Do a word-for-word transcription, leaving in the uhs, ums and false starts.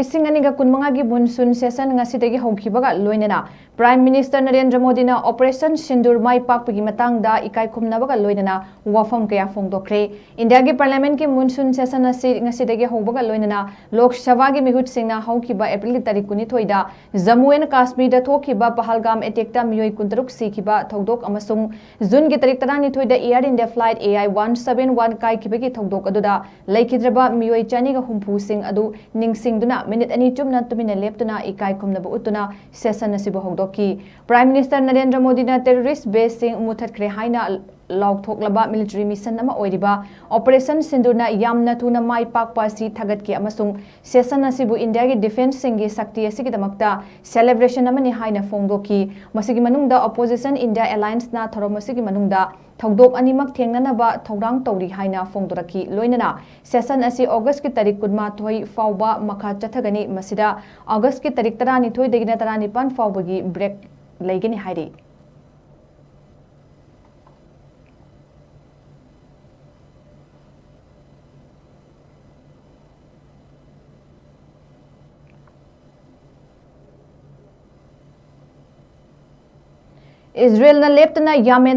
ꯂꯤꯁꯤꯡ ꯑꯅꯤꯒ ꯀꯨꯟꯃꯉꯥꯒꯤ monsoon session ꯉꯁꯤꯗꯒꯤ ꯍꯧꯈꯤꯕꯒ ꯂꯣꯏꯅꯅ Prime Minister ꯅꯔꯦꯟꯗ꯭ꯔ ꯃꯣꯗꯤꯅ Operation ꯁꯤꯟꯗꯨꯔ ꯃꯥꯏ ꯄꯥꯛꯄꯒꯤ ꯃꯇꯥꯡꯗ ꯏꯀꯥꯏ ꯈꯨꯝꯅꯕꯒ ꯂꯣꯏꯅꯅ ꯋꯥꯐꯝ ꯀꯌꯥ ꯐꯣꯡꯗꯣꯛꯈ꯭ꯔꯦ꯫ ꯏꯟꯗꯤꯌꯥꯒꯤ Parliament ꯀꯤ monsoon session ꯑꯁꯤ ꯉꯁꯤꯗꯒꯤ ꯍꯧꯕꯒ ꯂꯣꯏꯅꯅ ꯂꯣꯛ ꯁꯚꯥꯒꯤ ꯃꯤꯍꯨꯠꯁꯤꯡꯅ ꯍꯧꯈꯤꯕ April ꯇꯥꯔꯤꯛ ꯀꯨꯟꯅꯤꯊꯣꯏꯗ Jammu and Kashmir ꯗ ꯊꯣꯛꯈꯤꯕ Pahalgam attack ꯇ ꯃꯤꯑꯣꯏ ꯀꯨꯟꯇꯔꯨꯛ ꯁꯤꯈꯤꯕ ꯊꯧꯗꯣꯛ ꯑꯃꯁꯨꯡ June ꯒꯤ ꯇꯥꯔꯤꯛ ꯇꯔꯥꯅꯤꯊꯣꯏꯗ Air India flight A I one seven one ꯀꯥꯏꯈꯤꯕꯒꯤ ꯊꯧꯗꯣꯛ ꯑꯗꯨꯗ ꯂꯩꯈꯤꯗ꯭ꯔꯕ ꯃꯤꯑꯣꯏ ꯆꯅꯤꯒ ꯍꯨꯝꯐꯨꯁꯤꯡ ꯑꯗꯨ ꯅꯤꯡꯁꯤꯡꯗꯨꯅ minute ꯑꯅꯤ ꯆꯨꯞꯅ ꯇꯨꯃꯤꯟꯅ ꯂꯦꯞꯇꯨꯅ ꯏꯀꯥꯏ ꯈꯨꯝꯅꯕ ꯎꯠꯇꯨꯅ session ꯑꯁꯤꯕꯨ ꯍꯧꯗꯣꯛꯈꯤ꯫ Prime Minister ꯅꯔꯦꯟꯗ꯭ꯔ ꯃꯣꯗꯤꯅ terrorist base ꯁꯤꯡ ꯃꯨꯊꯠꯈ꯭ꯔꯦ ꯍꯥꯏꯅ ꯂꯥꯎꯊꯣꯛꯂꯕ military mission ꯑꯃ ꯑꯣꯏꯔꯤꯕ Operation ꯁꯤꯟꯗꯨꯔꯅ ꯌꯥꯝꯅ ꯊꯨꯅ ꯃꯥꯏ ꯄꯥꯛꯄ ꯑꯁꯤ ꯊꯥꯒꯠꯈꯤ ꯑꯃꯁꯨꯡ session ꯑꯁꯤꯕꯨ ꯏꯟꯗꯤꯌꯥꯒꯤ defence ꯁꯤꯡꯒꯤ ꯁꯛꯇꯤ ꯑꯁꯤꯒꯤꯗꯃꯛꯇ celebration ꯑꯃꯅꯤ ꯍꯥꯏꯅ ꯐꯣꯡꯗꯣꯛꯈꯤ꯫ ꯃꯁꯤꯒꯤ ꯃꯅꯨꯡꯗ opposition India Alliance ꯅ ꯊꯧꯔꯝ ꯑꯁꯤꯒꯤ ꯃꯅꯨꯡꯗ ꯊꯧꯗꯣꯛ ꯑꯅꯤꯃꯛ ꯊꯦꯡꯅꯅꯕ ꯊꯧꯔꯥꯡ ꯇꯧꯔꯤ ꯍꯥꯏꯅ ꯐꯣꯡꯗꯣꯔꯛꯈꯤ꯫ ꯂꯣꯏꯅꯅ session ꯑꯁꯤ August ꯀꯤ ꯇꯥꯔꯤꯛ ꯀꯨꯟꯃꯥꯊꯣꯏ ꯐꯥꯎꯕ ꯃꯈꯥ ꯆꯠꯊꯒꯅꯤ꯫ ꯃꯁꯤꯗ August ꯀꯤ ꯇꯥꯔꯤꯛ ꯇꯔꯥꯅꯤꯊꯣꯏꯗꯒꯤꯅ ꯇꯔꯥꯅꯤꯄꯥꯟ ꯐꯥꯎꯕꯒꯤ break ꯂꯩꯒꯅꯤ ꯍꯥꯏꯔꯤ꯫ ꯏꯖꯔꯦꯜꯅ ꯂꯦꯞꯇꯅ ꯌꯥꯃꯦꯟ